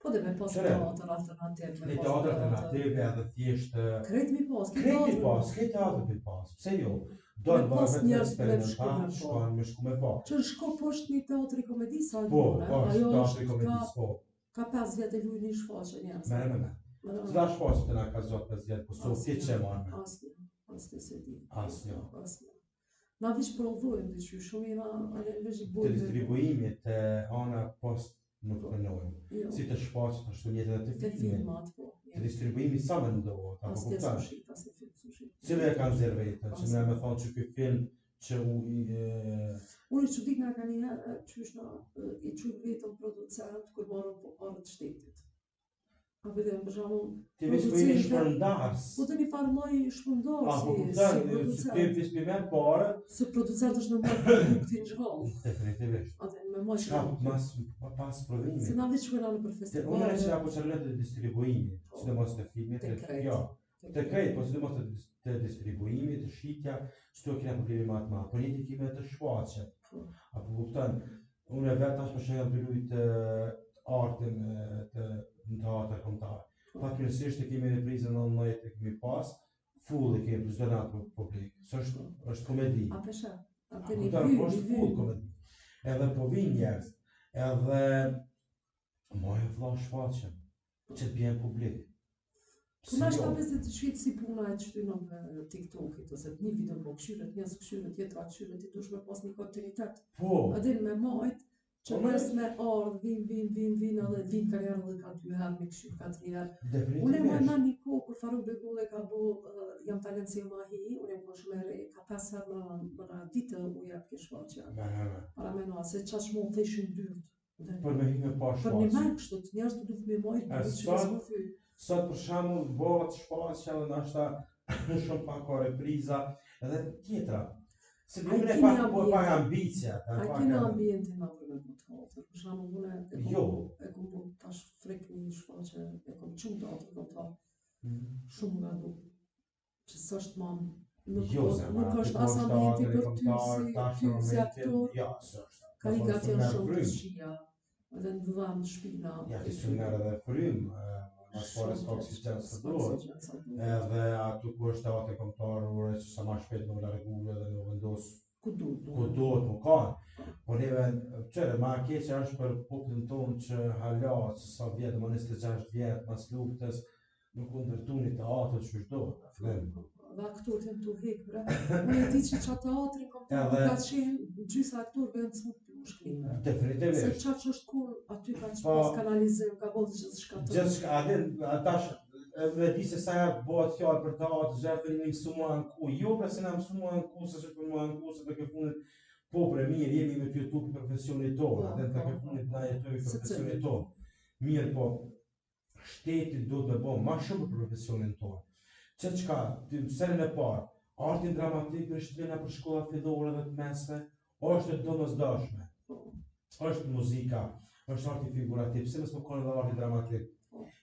Po dhe me pas teatër alternativ. Me teatër alternativ edhe thjesht... Krejt mi pas, krejt mi pas, krejt teatër mi pas, pse jo? Do të bëhet vetëm eksperimental, shkon me shku me pa. Që në Shkup është një teatr i komedisë, po, është teatri i komedisë, po. Ka 5 vjet e luajnë një shfaqje njerëz. Merë me me. Cila shfaqje të na ka zgjat 5 vjet, po sot ti që marrë me. Asnjë, asnjë se di. Asnjë. Asnjë. Na veç prodhojmë diçka shumë jena anë veç i bojmë. Të distribuimit të ana post nuk po. menojmë. Jo. Si të shfaqet ashtu njëjtë edhe të filmit. Të filmat, po. Të distribuimi sa mendohet, apo kupton? Asnjë s'u shit, asnjë film s'u shit. Cili e kanë nxjerrë vetën, që më me thonë që ky film që u i Unë i çudit na ka një herë qysh na i qujmë vetën producent kur marrëm po paret e shtetit. A po them për shembull, ti veç po jeni shpërndarës. Po të një farë lloj shpërndarës. A po kupton, si ti veç po merr pare. Se producent është me marrë produktin gjallë. Definitivisht. Atë me marrë Çka mas pas prodhimit. Se na veç shkojna nëpër festival. Unë që apo çfarë të distribuimit, po. sidomos të filmit, të jo. Të krejt, po sidomos të, të distribuimit, të shitja, qëto kena problemi ma të madh. Po njëjtë kemi edhe të shfaqjet. Po. A po kupton, unë e vetë tash për shembull jam tu lujt artin të, në teatër kombëtar. Po. Fatmirësisht e kemi reprizën 19 e kemi pas, full e kemi për çdo natë publik. S'është është komedi. A pesha? A të një po është full komedi. Edhe po vijnë njerëz. Edhe Moje vlla shfaqen, që të bjen publik. Po na shta pesë të shit si puna e qëty në TikTokit, ose një video po këshyret, një s'këshyret, tjetra këshyret, ti dush me pas një kontinuitet. Po. A din me majt, që po, njerëz me ardh, vin, vin, vin, vin, edhe vin ka herë dhe ka dy herë, me këshyr ka tri herë. Definitivisht. Unë e maj një kohë, kur Faruk Begolli ka bo, uh, jam talent se jam mahi, unë jam konë shumë e re, ka pesë herë në, në ditë u jep kjo shfaqja. Para meno, se qaq më theshin dyrt. Për me hy me pa shfaqje. Për një merë kështu, të njerëz të duhet me majt, të që së thy. Sot për shembull bëhet shfaqja dhe ndoshta shumë pak ka repriza edhe tjetra. Se di unë pak po pak ambicia, ta pak. A kena ambientin na për me bo teatër? Për shembull unë e kom jo. e kom bo tash frikë një shfaqje, e kom çu teatër kombëtar. Mm. Shumë nga du. që s'është ma nuk jo, po, nuk është as ambienti për ty si ty si aktor. Jo, s'është. Karikat janë shumë të këqija, edhe në dhëmbë shpina. Ja, ti s'u merr edhe frymë, mas pare s'ka oksigjen sa duhet. Edhe aty ku është teatri kombëtar, uroj që sa ma shpejt me u largu edhe me u vendos ku duhet. Ku duhet me kanë. Po neve, qyre, ma keqe është për popullin tonë që hala, që sa vjetë, më 26 vjetë, mas luftës, Nuk u ndërtu një teatër që është do. Dhe aktorët janë tu hek, bre. Unë e di që qatë teatrin kombëtar Edhe... ka qenë gjysa aktorëve janë të smutë për shkrime. Definitivisht. Se qatë që është kur aty ka që po, pas kanalizim, ka bërë gjithçka të... Gjithçka, a din, tash, edhe di se sa herë bëhet fjalë për teatr, gjërë për një mësu mu anku, jo pra se na mësu mu anku, se që për mu anku, se tek e fundit, po bre mirë, jemi me t'jetu për profesionit tonë, po, atë tek e po, fundit na jetojmë për profesionit tonë. Mirë, po, shteti duhet me bo ma shumë për profesionin tonë. Që çka, të senin e parë, artin dramatik në shtrina për shkolla fillore dhe të mesme, është e domosdoshme. Është muzika, është arti figurativ, pse mos me konë edhe arti dramatik?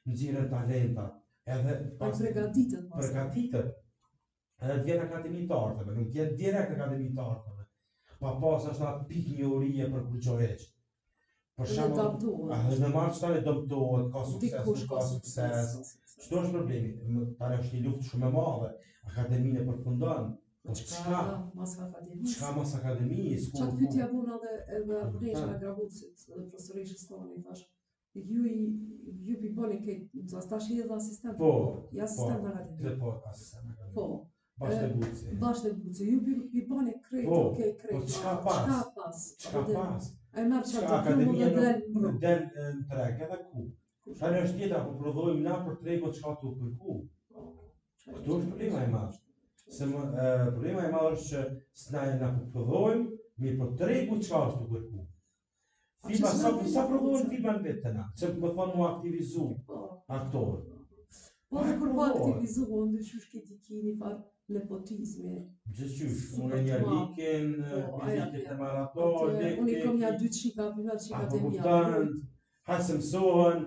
Nxirren talentat, edhe pas përgatitet, përgatitet. Edhe të vjen akademi të arteve, nuk vjen direkt akademi të arteve. Pa pas është atë pikë njohurie për kurgjo hiç. Për shembull, a dhe në marrë që tani dëmtohet, ka sukses, nuk ka sukses. Qëto është problemi? Tani është një luftë shumë e madhe. Akademinë e përfundon. Po çka? Mas akademisë. Çka mas akademisë? Qatë pyetje ja bona edhe edhe Arbëresha e Grabovcit, edhe profesoreshës tonë i thash, Ju i ju pi bëni këtë, në zas tash je edhe asistent. Po. Je asistent po, në akademi. Po, asistent në akademi. Po. Bash te Buci. Bash te Buci. Ju pi pi bëni krejt, po, okej, krejt. Po çka pas? Çka pas? Çka pas? Ai merr çka akademia del del në treg edhe ku? Tani është tjetra, po prodhojmë na për tregun çka tu kërku. Po, Këtu është problema e madh. Se më, e, problema e madh është që s'na e na po prodhojmë, mirë po tregu çka është tu kërku. Filma, sa, sa prodhohen filma në vit te na, që më thonë mu aktivizu po. aktorë. Po dhe kur po aktivizu, ndë qysh ki ti ki një farë nepotizmi. Gjithqysh, unë një likin, po, likin të marato, likin... Unë i kom një dy qika, për një qikat e mija. Hajtë se mësohen,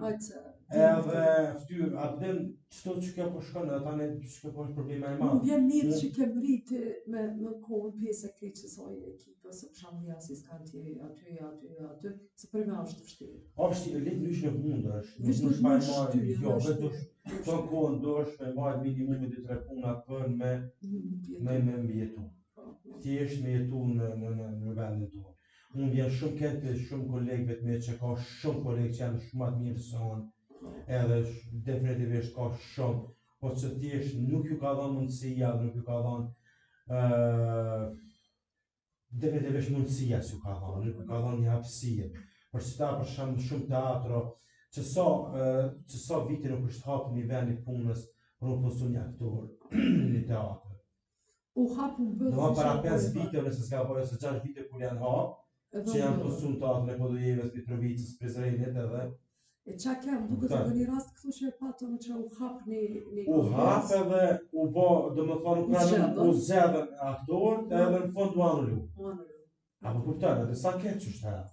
edhe ftyrë, a din qëto që kjo po shkon, edhe tani që kjo po është problema e madh. Më vjen mirë që ke mrrit me me kohën pjesë e krejt qësaj ekipës, se për shembull ja si s'kan ti aty, aty, aty, se për me është vështirë. O vështirë, letë ndryshe nuk mundesh, nuk mundesh pa e marrë, jo, vetë dush, të kohën dush me marrë minimumi dy tre puna për me, me, me mbijetu. Po, po. Thjesht me jetu në, në, në, në vendin tonë. Unë vjen shumë keq për shumë kolegëve të mi që ka shumë kolegë që janë shumë më të mirë se unë, edhe definitivisht ka shumë, po që thjesht nuk ju ka dhënë mundësia, nuk ju ka dhënë ë definitivisht mundësia s'ju ka dhënë, nuk ju ka dhënë një hapësirë. Për si ta për shembull shumë teatro, që sa që sa vite nuk është hapur një vend i punës për u punësu një aktor në një teatr. U hap u mbyll. Do para 5 vite nëse s'ka po ose 6 vite kur janë hap, që janë punësu në teatrin e Podujevës, Mitrovicës, Prizrenit edhe. E ça kem, duket edhe një rast këtu që e patëm që u hap një... një u hap edhe u bo, do më thonë, u pranu, u zgjedhën aktorët edhe në fund u anulu. U anulu. A po kupton, edhe sa keq është ajo?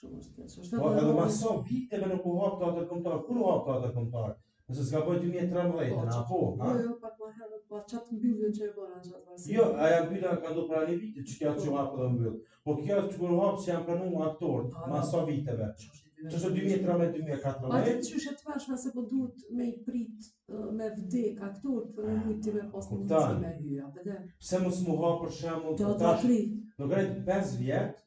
Shumë është keq. Është po edhe mas sa viteve nuk u hap teatër kombëtar. Kur u hap teatër kombëtar? Nëse s'gaboj 2013, po, apo, po, ha? Jo, jo, pak më herët, po çat mbylljen që e bëra në çat varësi. Jo, ajo mbyllja ka ndodhur para një viti, që kjo që u hap edhe mbyll. Po kjo që kur u hap që janë pranuar aktorët, mas sa viteve. Që është 2013 2014. Pa të qysh e tmerrshme se po duhet me i prit me vdek aktorët për me mujt ti me pas një mundësi me hy, a po din? Pse mos mu hap për shembull të tash? Do grejt 5 vjet,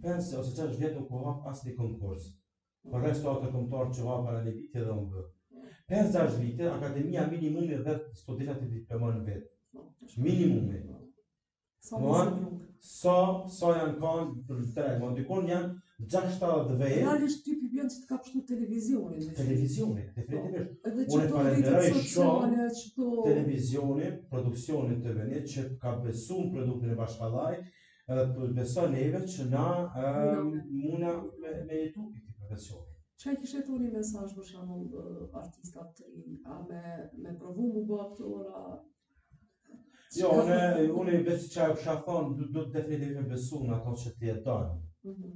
5 ose 6 vjet nuk u hap asnjë konkurs. Përveç teatër kombëtar që u hap para një viti dhe u mbyll. 5-6 vite, akademia minimumi 10 studentat i diplomon në vit. Minimumi. Sa më sa sa janë kanë për treg, më dikon janë 60 vetë. Realisht ty po bjen që të ka pshtu televizioni. Televizioni, definitivisht. Po, edhe që të rrjetet sociale, që to... Televizionin, produksionin të venit, që ka besu në produktin e Bashkallaj, edhe po beson neve që na muna me, me jetu prej këtij profesioni. Çka i kishe thonë një mesazh për shembull artistat të rinj, a me, me provu mu bo aktora, Jo, unë, unë veç që e kisha thonë, du, du definitivisht me besu në ato që ti e don. Mm -hmm.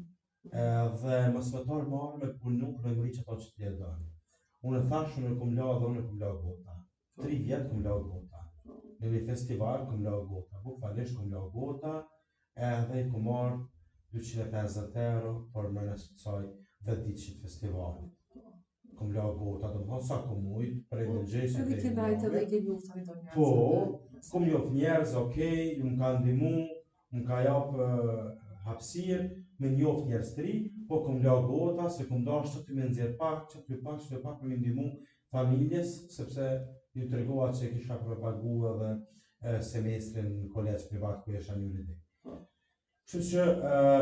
Edhe mos me t'ardh marre me punu për me mrri qato që ti e don. Unë e thash, unë kom la dhe unë kom la gota. Tri vjet kom la gota. Në një festival kom la gota. Bukvalisht kom la gota edhe i kom marrë 250 euro për më në saj dhe ditë festivalit. Kom la gota, do më thonë sa kom mujt, prej po, mëngjesit Edhe ke najt edhe ke njoft tani do njerëz. Po, kom njoft njerëz, okej, më ka ndihmu, më ka jap hapësirë me njoft njerëz të ri, po kom la gota se kom dashur që ty me nxjerr pak, që ty pak, që ty pak për me ndihmu familjes, sepse ju tregova që kisha për me pagu edhe semestrin në kolegj privat ku isha në juridik. Po. Kështu që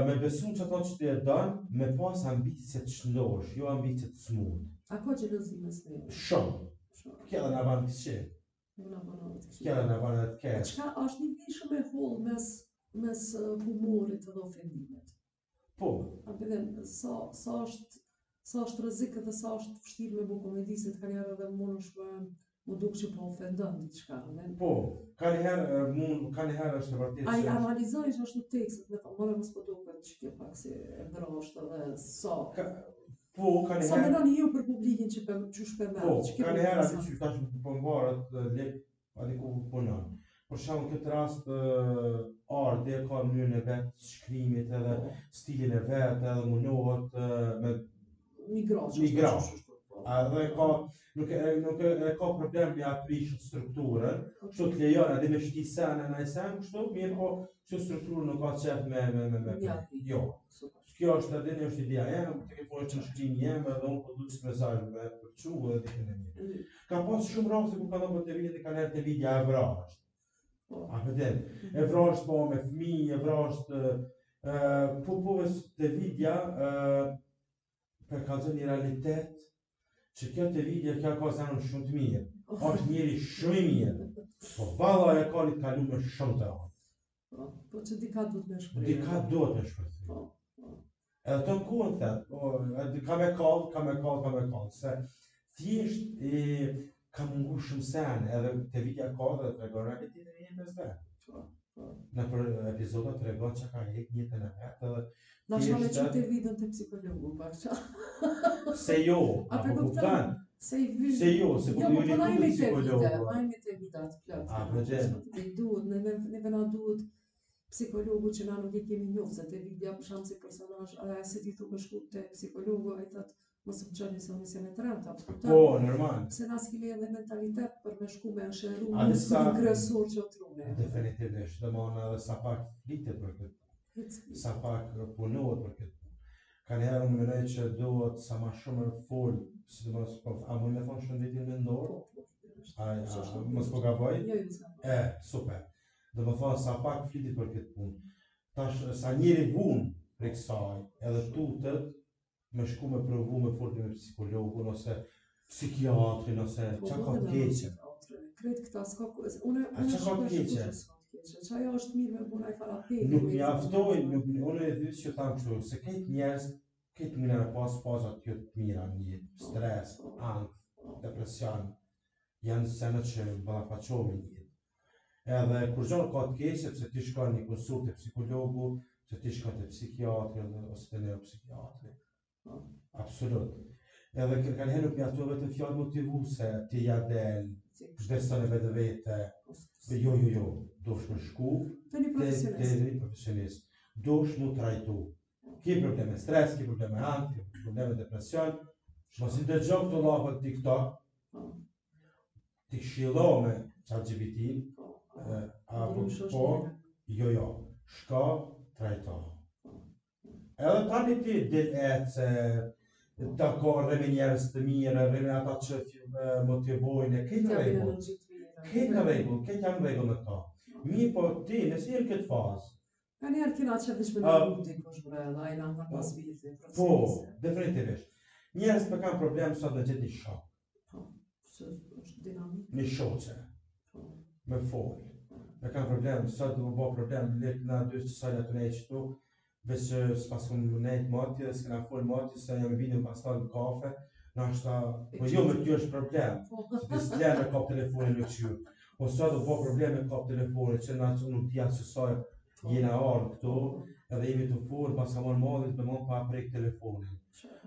me besu në qato që ti e don, me pas ambicie të shëndosh, jo ambicie të smut. A ka xhelozi mes neve? Shumë. Shumë. Kjo edhe na ban të këqij. Na ban edhe të këqij. Kjo edhe na ban edhe të keq. Çka është një vijë shumë e hollë mes mes humorit dhe ofendimit. Po. A po din, sa sa është sa është rrezik dhe sa është vështirë me bo komedi, se të kanjëherë edhe mundesh me Mu duk që po ofendon diçka, ne? Po, ka një herë mund, ka një herë është e vërtetë. A i analizoni që ashtu tekstet, me thonë, more mos po duket që kjo pak si e vrazhdë edhe sa. Ka, po, ka një herë. Sa mendoni ju për publikin që për qysh pe merr, po, që ka një herë aty që tash po mbaret lek aty ku punon. Për shembull këtë rast Ardi e ka mënyrën e vet shkrimit edhe po. stilin e vet edhe mundohet me migra, migra. Po. Edhe ka nuk e nuk e, e ka problem me ja prish strukturën, kështu të lejon edhe me shti sen e naj sen, kështu mirë po kështu strukturën nuk ka qef me me me me. Ja, jo. Kjo është edhe një është ideja jem, të ke po është në shkrimi jem edhe unë po du që mesazh me përçu edhe dikën e mirë. Mm. Ka pas shumë raste kur ka dhënë të video, kanë herë të video e vrazhdë. Po. A po din, e vrazhdë po me fëmijë, e vrazhdë po po te vidja për ka një realitet që kjo te vidja kjo ka zemrën shumë të mirë. Është njeri shumë i mirë. Po valla e ka një të kalume shumë të rëndë. Po, po që dika duhet me shpërthy. Dika duhet me shpërthy. Po, po. Edhe të kohën thet, po, edhe ka me kall, ka me kall, ka me kall, se thjesht e, ka mungu shumë sen, edhe te vidja ka dhe tregon realitetin e jetës vet. Po, po. Nëpër epizoda tregon që ka hek jetën e vet, edhe Na shma me qu te videon te psikologu, pak qa. Se jo, A pe kupton? Se i vysh. Se jo, se po jo, po na jemi te vide, na jemi te vidat plot. A po gjen. Ne duhet, ne ne neve na duhet psikologu që na nuk e kemi njohur, se te vidja për shembull si personazh, a se ti thu me shku te psikologu, ai thot mos më çoni se unë s'jam e tremtë, a po kupton? Po, normal. Se na s'kemi edhe mentalitet për me shku me shëru muskulin kryesor që o truni. Definitivisht, domethënë edhe sa pak flitet për këtë sa pak punohet për këtë punë. Kanjëherë unë mendoj që duhet sa ma shumë me fol, sidomos po a mund me thonë shëndetin mendor? Po, po, a, a, mos po gaboj? Jo, jo, e, super. Domethonë sa pak flitet për këtë punë. Tash sa njeri vun prej kësaj, edhe tutet, me shku me provu me fol me psikologun ose psikiatrin ose po, çka ka të keqe. Krejt këta s'ka ku, unë unë çka ka të keqe? Që ajo është mirë me bo naj far apeli. Nuk mjaftojnë, nuk unë e di që tham kështu, se krejt njerëz, krejt mujnë me pas fazat jo të mira në jetë, po, stres, po. ankth, depresion, janë sene që ballafaqohemi në jetë. Edhe kurgjo nuk ka të keqe, sepse ti shkon një konsultë te psikologu, se ti shkon te psikiatri ose te neuropsikiatri. Po. Absolut. Edhe kë kanjëherë nuk mjafton vetëm fjalë motivuese, ti ja del, beso në vetvete. Jo, jo, jo, duhesh me shku te një profesionist. Te një profesionist. Duhesh m'u trajtu. Ki probleme stres, ki probleme ankth, ki probleme depresion, mos i dëgjo këto llafet TikTok, po. Ti këshillo me ChatGPT, po, apo po, jo, jo, shko, trajto. Edhe tani ti del ec, tako rri me njerëz të mirë, rri me ata që motivojnë, krejt në rregull. Krejt në rregull, krejt janë në rregull me këto. Mirë, po ti, nëse je në këtë fazë, Kanjëherë kina qef veç me na uh, dikush bre, edhe ai na nga pas viti, Po, definitivisht. Njerëz po kanë problem sot me gjetë një shok. Po, se është dinamik. Një shoqe. Po. Me fol. Me kanë problem, sot do më bo problem, le na dy që sa të nejë qëtu, veç që s'pas kum nejt mati dhe s'kena fol mati, se jam i bindur pastaj në kafe, nashta, po jo me ty është problem, po. se ti s'le me kap telefonin me qyrë. Po sot do bo problem me kap telefonin, që na që nuk di as se sa jena ardhë këtu, edhe jemi të fol, pas ka marrë malli të më pa prek telefonin.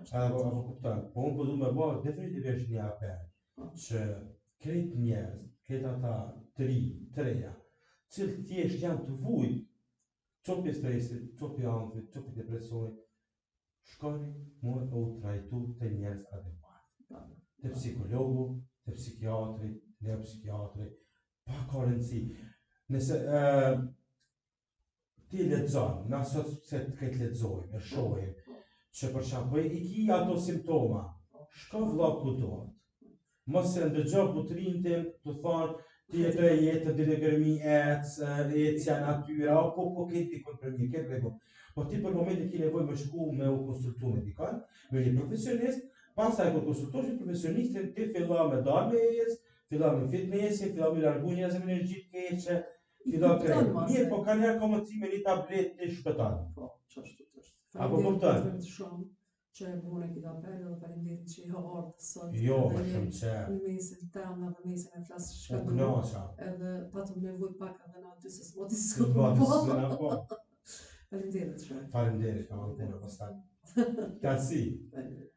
Edhe po, apo kupton. Po unë po du me bo definitivisht një apel, që krejt njerëz, krejt ata të ri, të reja, cilët thjesht janë tu vujt, qoftë prej stresit, qoftë prej ankthit, qoftë prej depresionit, shkoni me u trajtu te njerëz adekuat. Te psikologu, te psikiatri, neuropsikiatri, pa ka rëndësi. Nëse e, ti lexon, na sot se të këtë lexojmë, e shohim, që për shembull po i ki ato simptoma, shko vlla ku duhet. Mos e ndëgjo Butrintin tu thonë ti jeto e jetën, ti në gërmi ec, ecja natyra, o po po këtë dikon për një, këtë rregull. Po ti për momentin ki nevojë me shku me u konsultu me dikon, me një profesionist, pastaj kur konsultosh me profesionistin, ti fillo me dalë me ec, fillo me fitnessin, fillo me largu njerëz me energji të keqe, fillo krejt. Mirë, po kanjëherë ka mundësi me një tablet ti shpëton. Po, qashtu është. Apo kupton? Shumë që e bune këtë apel edhe faleminderit që je ardhë sot. Jo, më shumë që. Në mesin tem dhe në mesin e flas shkëtu. U knaqa. Edhe patëm nevojë pak edhe na dy se s'moti s'ka po. S'moti po. Faleminderit shumë. Faleminderit, kam punë pastaj. Kasi. Faleminderit.